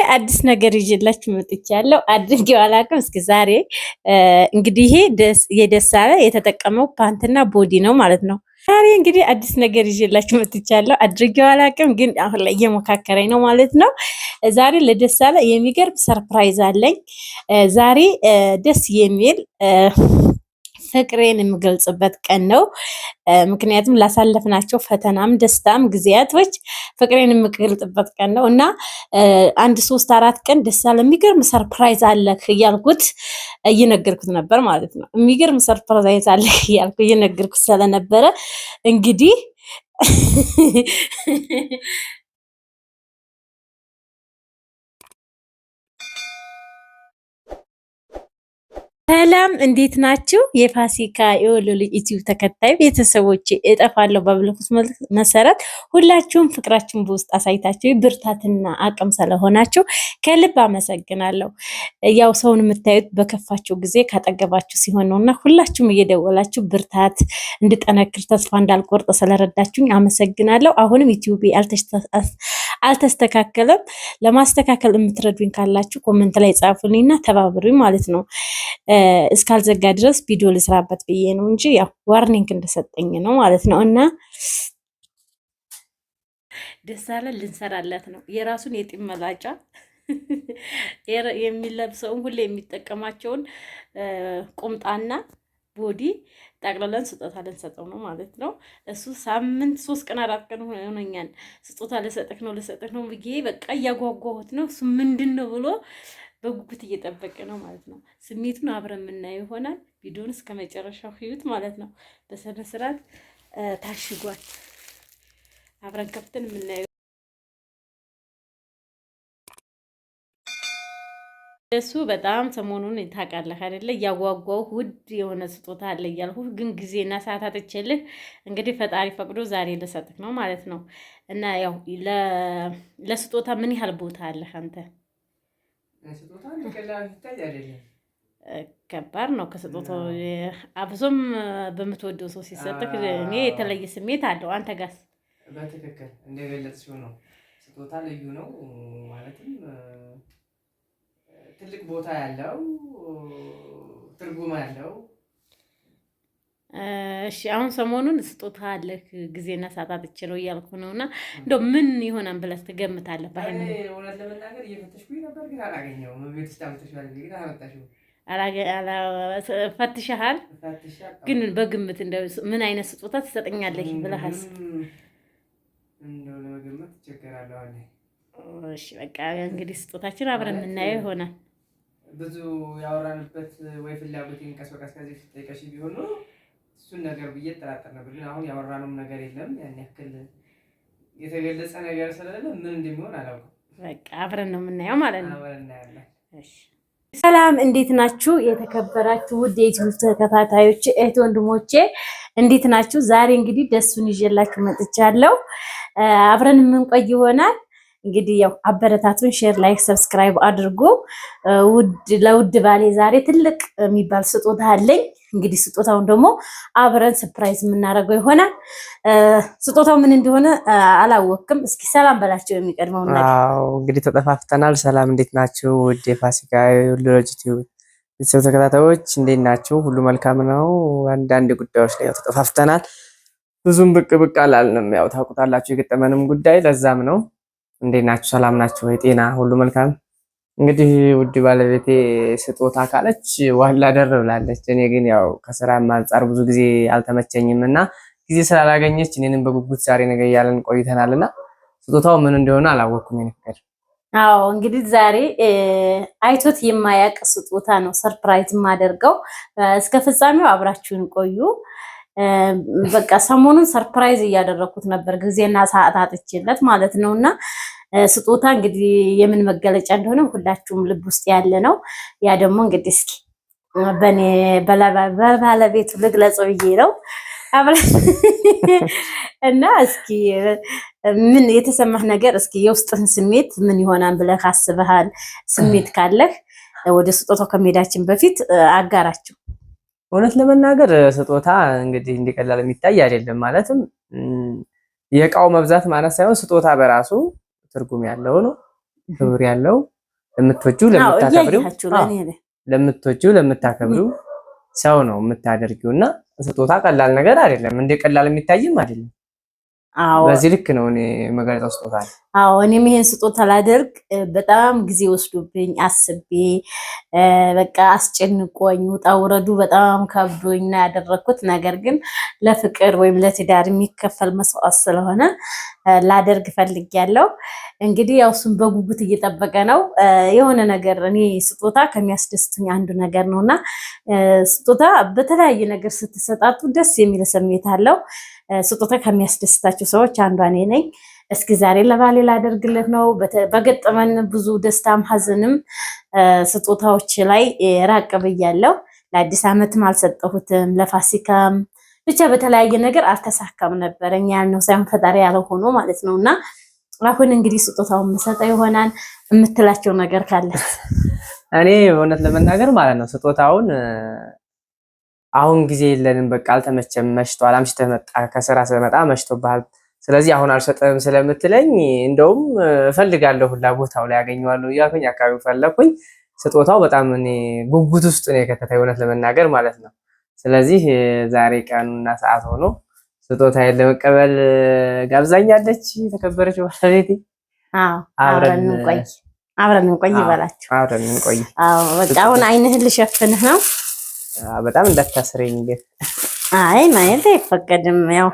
አዲስ ነገር ይዤላችሁ መጥቻለሁ። አድርጌው አላውቅም። እስኪ ዛሬ እንግዲህ ይሄ የደሳለ የተጠቀመው ፓንትና body ነው ማለት ነው። ዛሬ እንግዲህ አዲስ ነገር ይዤላችሁ መጥቻለሁ። አድርጌው አላውቅም፣ ግን አሁን ላይ እየሞካከረኝ ነው ማለት ነው። ዛሬ ለደሳለ የሚገርም surprise አለኝ። ዛሬ ደስ የሚል ፍቅሬን የምገልጽበት ቀን ነው። ምክንያቱም ላሳለፍናቸው ፈተናም ደስታም ጊዜያቶች ፍቅሬን የምገልጽበት ቀን ነው እና አንድ 3 4 ቀን ደስታ ለሚገርም surprise አለህ እያልኩት እየነገርኩት ነበር ማለት ነው። የሚገርም surprise አለህ እያልኩ እየነገርኩት ስለነበረ እንግዲህ ሰላም እንዴት ናችሁ? የፋሲካ የወሎ ልጅ ዩቲዩብ ተከታይ ቤተሰቦች፣ እጠፋለሁ ባልኩት መሰረት ሁላችሁም ፍቅራችሁን በውስጥ አሳይታችሁ ብርታትና አቅም ስለሆናችሁ ከልብ አመሰግናለሁ። ያው ሰውን የምታዩት በከፋችሁ ጊዜ ካጠገባችሁ ሲሆን ነውና ሁላችሁም እየደወላችሁ ብርታት እንድጠነክር ተስፋ እንዳልቆርጥ ስለረዳችሁኝ አመሰግናለሁ። አሁንም ዩቲዩብ አልተስተካከለም። ለማስተካከል የምትረዱኝ ካላችሁ comment ላይ ጻፉልኝና ተባብሩኝ ማለት ነው። እስካልዘጋ ድረስ ቪዲዮ ልስራበት ብዬ ነው እንጂ ያው warning እንደሰጠኝ ነው ማለት ነው። እና ደሳለ ልንሰራለት ነው የራሱን የጢም መላጫ የሚለብሰውን ሁሌ የሚጠቀማቸውን ቁምጣና body ጠቅልለን ስጦታ ልንሰጠው ነው ማለት ነው። እሱ ሳምንት 3 ቀን 4 ቀን ሆኖኛል። ስጦታ ልሰጥህ ነው ልሰጥህ ነው ብዬ በቃ እያጓጓሁት ነው። እሱ ምንድን ነው ብሎ በጉጉት እየጠበቀ ነው ማለት ነው። ስሜቱን አብረን የምናየው ይሆናል። ቪዲዮን እስከ መጨረሻው ህዩት ማለት ነው። በስነ ስርዓት ታሽጓል። አብረን ከፍተን የምናየው እሱ በጣም ሰሞኑን ታውቃለህ አይደለ? እያጓጓው ውድ የሆነ ስጦታ አለ እያልኩ ግን ጊዜና ሰዓት አጥቼልህ እንግዲህ ፈጣሪ ፈቅዶ ዛሬ ልሰጥህ ነው ማለት ነው። እና ያው ለስጦታ ምን ያህል ቦታ አለህ አንተ? ከባድ ነው። ከስጦታው አብሶም በምትወደው ሰው ሲሰጥህ እኔ የተለየ ስሜት አለው። አንተ ጋስ? በትክክል እንደገለጽሽው ነው። ስጦታ ልዩ ነው ማለትም ትልቅ ቦታ ያለው ትርጉም ያለው። እሺ አሁን ሰሞኑን ስጦታ አለህ ጊዜና ሰዓት አጥቼ ነው እያልኩ ነው። እና እንደው ምን ይሆናል ብለህ ትገምታለህ? እውነት ለመናገር እየፈተሽኩኝ ነበር፣ ግን አላገኘሁም። ቤት ውስጥ አምጥተሽዋል፣ ግን አላመጣሽውም። ፈትሸሃል? ግን በግምት እንደው ምን አይነት ስጦታ ትሰጠኛለህ ብለሃል? እንደው ለመገመት እቸገራለሁ። እሺ በቃ እንግዲህ ስጦታችን አብረን የምናየው ይሆናል። ብዙ ያወራንበት ወይ ፍላጎቴን ቀስ በቀስ ከዚህ በፊት ጠይቀሽ ቢሆን ኖሮ እሱን ነገር ብዬ እጠራጠር ነበር። ግን አሁን ያወራነውም ነገር የለም፣ ያን ያክል የተገለጸ ነገር ስለሌለ ምን እንደሚሆን አላውቅም። በቃ አብረን ነው የምናየው ማለት ነው። አብረን እናያለን። ሰላም እንዴት ናችሁ? የተከበራችሁ ውድ የዩቲዩብ ተከታታዮች እህት ወንድሞቼ እንዴት ናችሁ? ዛሬ እንግዲህ ደሱን ይዤላችሁ መጥቻለሁ። አብረን የምንቆይ ይሆናል። እንግዲህ ያው አበረታቱን፣ share፣ like፣ subscribe አድርጎ ውድ ለውድ ባሌ ዛሬ ትልቅ የሚባል ስጦታ አለኝ። እንግዲህ ስጦታውን ደግሞ አብረን surprise የምናደርገው ይሆናል። ስጦታው ምን እንደሆነ አላወቅም። እስኪ ሰላም በላቸው የሚቀድመው ነገር። አዎ እንግዲህ ተጠፋፍተናል። ሰላም እንዴት ናችሁ? ውድ የፋሲካ ሎጅ ቲዩብ ቤተሰብ ተከታታዮች እንዴት ናችሁ? ሁሉ መልካም ነው። አንዳንድ ጉዳዮች ላይ ያው ተጠፋፍተናል። ብዙም ብቅ ብቅ አላልንም። ያው ታውቁታላችሁ የገጠመንም ጉዳይ ለዛም ነው። እንዴት ናችሁ? ሰላም ናችሁ ወይ? ጤና ሁሉ መልካም። እንግዲህ ውድ ባለቤቴ ስጦታ ካለች ዋላ ደር ብላለች። እኔ ግን ያው ከስራም አንጻር ብዙ ጊዜ አልተመቸኝም እና ጊዜ ስላላገኘች እኔንም በጉጉት ዛሬ ነገ እያለን ቆይተናልና ስጦታው ምን እንደሆነ አላወቅኩም። የኔ ፍቅር አዎ እንግዲህ ዛሬ አይቶት የማያውቅ ስጦታ ነው surprise የማደርገው። እስከ ፍጻሜው አብራችሁን ቆዩ። በቃ ሰሞኑን surprise እያደረኩት ነበር፣ ጊዜና ሰዓት አጥቼለት ማለት ነው። እና ስጦታ እንግዲህ የምን መገለጫ እንደሆነ ሁላችሁም ልብ ውስጥ ያለ ነው። ያ ደግሞ እንግዲህ እስኪ በኔ በባለቤቱ ልግለጸው ብዬ ነው እና እስኪ ምን የተሰማህ ነገር እስኪ የውስጥህን ስሜት ምን ይሆናል ብለህ አስበሃል? ስሜት ካለህ ወደ ስጦታው ከመሄዳችን በፊት አጋራችሁ። እውነት ለመናገር ስጦታ እንግዲህ እንዲቀላል የሚታይ አይደለም። ማለትም የእቃው መብዛት ማለት ሳይሆን ስጦታ በራሱ ትርጉም ያለው ነው፣ ክብር ያለው ለምትወጂው ለምታከብሪው ለምትወጂው ለምታከብሪው ሰው ነው የምታደርጊው እና ስጦታ ቀላል ነገር አይደለም። እንደ ቀላል የሚታይም አይደለም። አዎ በዚህ ልክ ነው እኔ መገለጫው ስጦታ ነው። አዎ እኔም ይሄን ስጦታ ላደርግ በጣም ጊዜ ወስዶብኝ አስቤ በቃ አስጨንቆኝ ውጣ ውረዱ በጣም ከብዶኝ ነው ያደረግኩት። ነገር ግን ለፍቅር ወይም ለትዳር የሚከፈል መስዋዕት ስለሆነ ላደርግ ፈልጌያለሁ። እንግዲህ ያው እሱም በጉጉት እየጠበቀ ነው። የሆነ ነገር እኔ ስጦታ ከሚያስደስቱኝ አንዱ ነገር ነውና ስጦታ በተለያየ ነገር ስትሰጣጡ ደስ የሚል ስሜት አለው። ስጦታ ከሚያስደስታቸው ሰዎች አንዷ እኔ ነኝ። እስኪ ዛሬ ለባሌ ላደርግለት ነው። በገጠመን ብዙ ደስታም ሀዘንም ስጦታዎች ላይ ራቅ ብያለሁ። ለአዲስ ዓመትም አልሰጠሁትም፣ ለፋሲካም ብቻ በተለያየ ነገር አልተሳካም ነበር። እኛ ያልነው ሳይሆን ፈጣሪ ያለው ሆኖ ማለት ነው። እና አሁን እንግዲህ ስጦታውን የምሰጠው ይሆናል። የምትላቸው ነገር ካለ እኔ እውነት ለመናገር ማለት ነው ስጦታውን አሁን ጊዜ የለንም፣ በቃ አልተመቸም፣ መሽቷል፣ አምሽተህ መጣ፣ ከስራ ስለመጣ መሽቶብሃል፣ ስለዚህ አሁን አልሰጠህም ስለምትለኝ እንደውም እፈልጋለሁ ሁላ ቦታው ላይ ያገኘዋለሁ እያልኩኝ አካባቢው ፈለኩኝ። ስጦታው በጣም እኔ ጉጉት ውስጥ ነው የከተተኝ እውነት ለመናገር ማለት ነው። ስለዚህ ዛሬ ቀኑና ሰዓት ሆኖ ስጦታዬን ለመቀበል ጋብዛኛለች የተከበረች ባለቤቴ። አዎ አብረን እንቆይ፣ አብረን እንቆይ ይበላችሁ። አብረን እንቆይ። አዎ በቃ አሁን አይንህን ልሸፍንህ ነው። በጣም እንዳታስረኝ ግን። አይ ማየት አይፈቀድም። ያው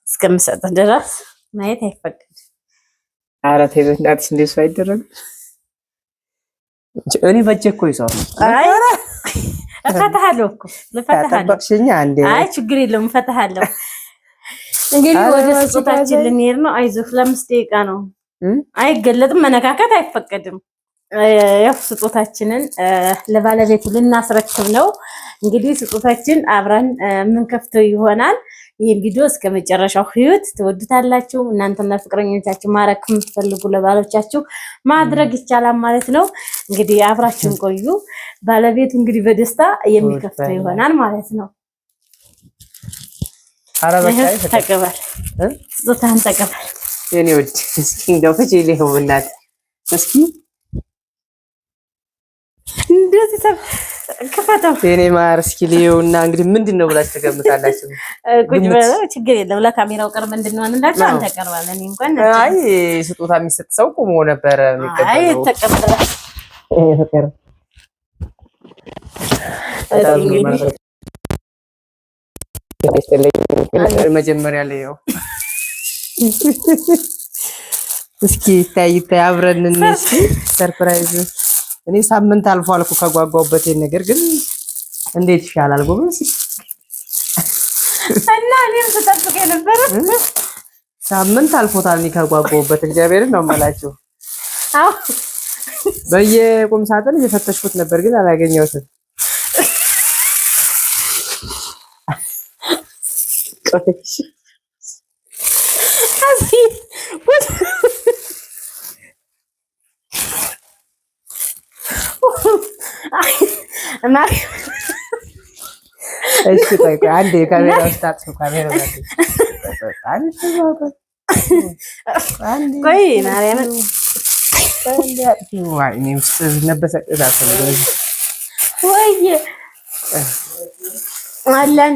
እስከምሰጥህ ድረስ ማየት አይፈቀድም። ኧረ ተይ በእናትሽ እንደሱ አይደረግም። እኔ በእጄ እኮ ይዟል። አይ እፈታሃለሁ እኮ እፈታሃለሁ። አይ ችግር የለውም እፈታሃለሁ። እንግዲህ ወደ ስጦታችን ልንሄድ ነው። አይዞህ ለ5 ደቂቃ ነው። አይገለጥም፣ መነካከት አይፈቀድም። ያው ስጦታችንን ለባለቤቱ ልናስረክብ ነው። እንግዲህ ስጦታችን አብረን የምንከፍተው ይሆናል። ይህን ቪዲዮ እስከ መጨረሻው ህይወት ትወዱታላችሁ። እናንተና ፍቅረኞቻችሁ ማድረግ የምትፈልጉ ለባሎቻችሁ ማድረግ ይቻላል ማለት ነው። እንግዲህ አብራችሁን ቆዩ። ባለቤቱ እንግዲህ በደስታ የሚከፍተው ይሆናል ማለት ነው። ተቀበል፣ ስጦታህን ተቀበል የኔ ውድ። እስኪ እንደው ፍቺ ሊሆን እናት እስኪ እንደዚህ ክፈተው የኔ ማር እስኪ ልየውና እንግዲህ ምንድን ነው ብላችሁ ትገምታላችሁ? ቁጭ በለው ችግር የለም። ለካሜራው ቅርብ እንድንሆንላችሁ አንተ ቀርባለህ። እኔ እንኳን አይ ስጦታ የሚሰጥ ሰው ቆሞ ነበረ የሚቀበለው። አይ ተቀበለ። መጀመሪያ ልየው እስኪ ይታይ ይታይ፣ አብረን እንስ surprise እኔ ሳምንት አልፎ አልኩ ከጓጓሁበት ነገር ግን እንዴት ይሻላል ጎበዝ። እና እኔም ስጠብቅ የነበረ ሳምንት አልፎታል። እኔ ከጓጓሁበት እግዚአብሔርን ነው የምላችሁ። አዎ በየቁም ሳጥን እየፈተሽኩት ነበር ግን አላገኘሁትም። እሺ ቆይ ቆይ አንዴ ካሜራ ውስጥ አጥፉ። ካሜራ ቆይ ማርያምን ወይ አለን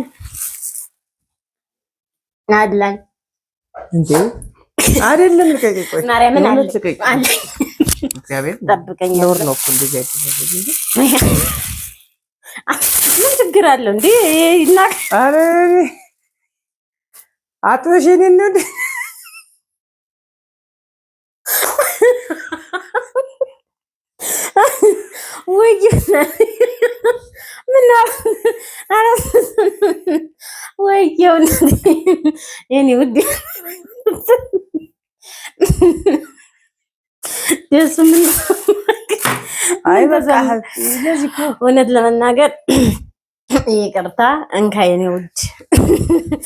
አለን እንዴ አይደለም። ልቀቂ። ቆይ ማርያምን አለ እግዚአብሔር ጠብቀኝ። ነውር ነው እኮ እንደዚህ አይደለም። ምን ችግር አለው እንዴ? ይና አረ አጥበሽ እኔን ነው ወይ ምን አረ ወየው የኔ ውድ ደሱ ምን አይ በቃ ለዚህ እኮ እውነት ለመናገር ይቅርታ እንካ የኔ ውድ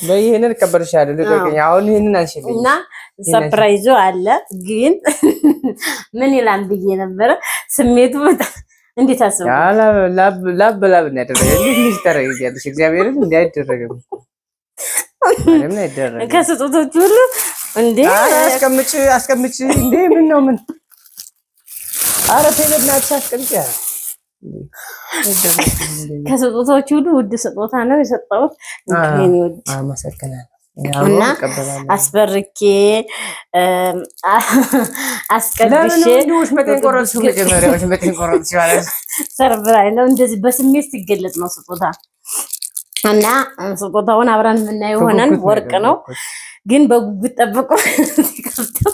በይ ይሄንን እቀበልሻለሁ። ልቀቅኝ አሁን ይሄንን አንሺልኝ እና surprise ኡ አለ ግን ምን ይላል ብዬ ነበረ። ስሜቱ በጣም እንዴት አስበው ላብ ላብ ላብ ነው ያደረገ። እንዴት ልጅ ታደርጊያለሽ? እግዚአብሔርን እንዲህ አይደረግም። ምንም አይደረግም። ከስጦቶች ሁሉ እንዴ አስቀምጭ አስቀምጭ። እንዴ ምን ነው ምን ኧረ ተይ በእናትሽ አስቀምጪ። ከስጦታዎች ሁሉ ውድ ስጦታ ነው የሰጠሁት። አመሰግናለሁ። እና አስበርኬ አስቀድሼ surprise ነው። እንደዚህ በስሜት ሲገለጽ ነው ስጦታ እና ስጦታውን አብረን የምናየው ሆነን ወርቅ ነው ግን በጉጉት ጠብቆ ሲከፍተው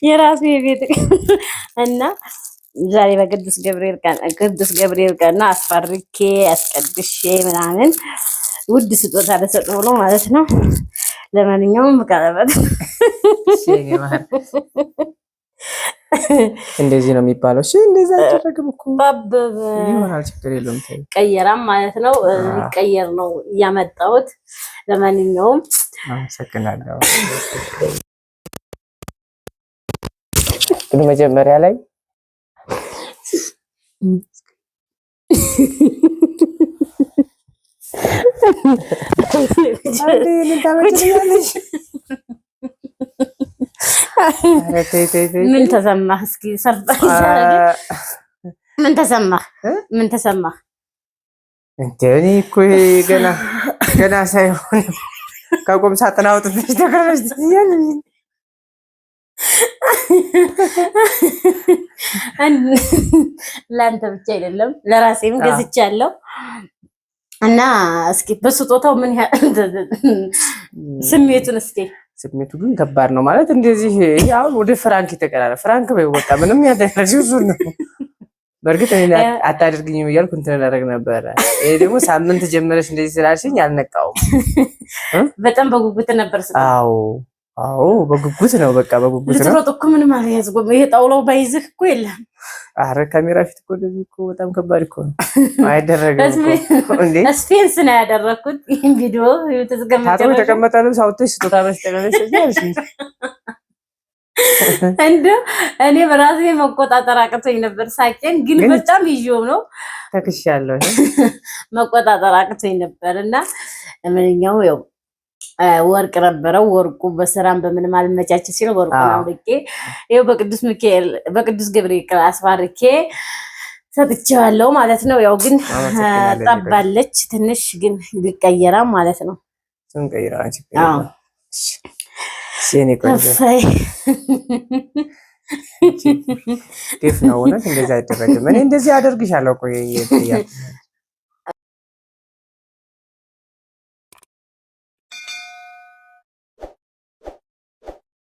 የራሱ የቤት እና ዛሬ በቅዱስ ገብርኤል ቀን ቅዱስ ገብርኤል ቀን ነው። አስፈርኬ አስቀድሼ ምናምን ውድ ስጦታ ለሰጠው ነው ማለት ነው። ለማንኛውም ቀለበት እንደዚህ ነው የሚባለው። እሺ እንደዚህ አይደረግም እኮ ይሆናል፣ ችግር የለውም። ቀየራም ማለት ነው። ሊቀየር ነው እያመጣሁት። ለማንኛውም አመሰግናለሁ። ግን መጀመሪያ ላይ ምን ተሰማህ? እስኪ surprise ምን ተሰማህ? ምን ተሰማህ? እንደ እኔ እኮ ገና ገና ሳይሆን ከቁም ሳጥን አውጥተሽ ተከረሽ ትያለሽ። ለአንተ ብቻ አይደለም ለራሴም ገዝቻለሁ። እና እስኪ በስጦታው ምን ያህል ስሜቱን እስኪ ስሜቱ ግን ከባድ ነው ማለት እንደዚህ አሁን ወደ ፍራንክ የተቀራረ ፍራንክ በይ በቃ ምንም ያደረግሽው እሱን ነው። በእርግጥ እኔ አታደርግኝም እያልኩ እንትን እናደርግ ነበረ። ይሄ ደግሞ ሳምንት ጀመረሽ እንደዚህ ስላልሽኝ አልነቃውም። በጣም በጉጉት ነበር። አዎ አዎ፣ በጉጉት ነው። በቃ በጉጉት ነው። ልትሮጥ እኮ ምንም አልያዝኩም። ይሄ ጣውላው ባይዝህ እኮ የለም። አረ ካሜራ ፊት እኮ እንደዚህ እኮ በጣም ከባድ እኮ ነው። አይደረግም እኮ እንዴ! suspense ነው ያደረኩት። ይሄን ቪዲዮ ታጥቦ የተቀመጠ ልብስ አውጥተሽ ስጦታ መስጠት እንደ እኔ በራሴ መቆጣጠር አቅቶኝ ነበር። ሳቄን ግን በጣም ይዤው ነው ተክሻለሁ። መቆጣጠር አቅቶኝ ነበር እና ምንኛው ያው ወርቅ ነበረው። ወርቁ በስራም በምንም አልመቻች ሲል ወርቁን አውልቄ ይኸው በቅዱስ ሚካኤል በቅዱስ ገብርኤል አስባርኬ ሰጥቼዋለሁ ማለት ነው። ያው ግን ጠባለች ትንሽ ግን ሊቀየራ ማለት ነው። ግፍ ነው እውነት፣ እንደዚህ አይደረግም። እኔ እንደዚህ አደርግሻለሁ። ቆይ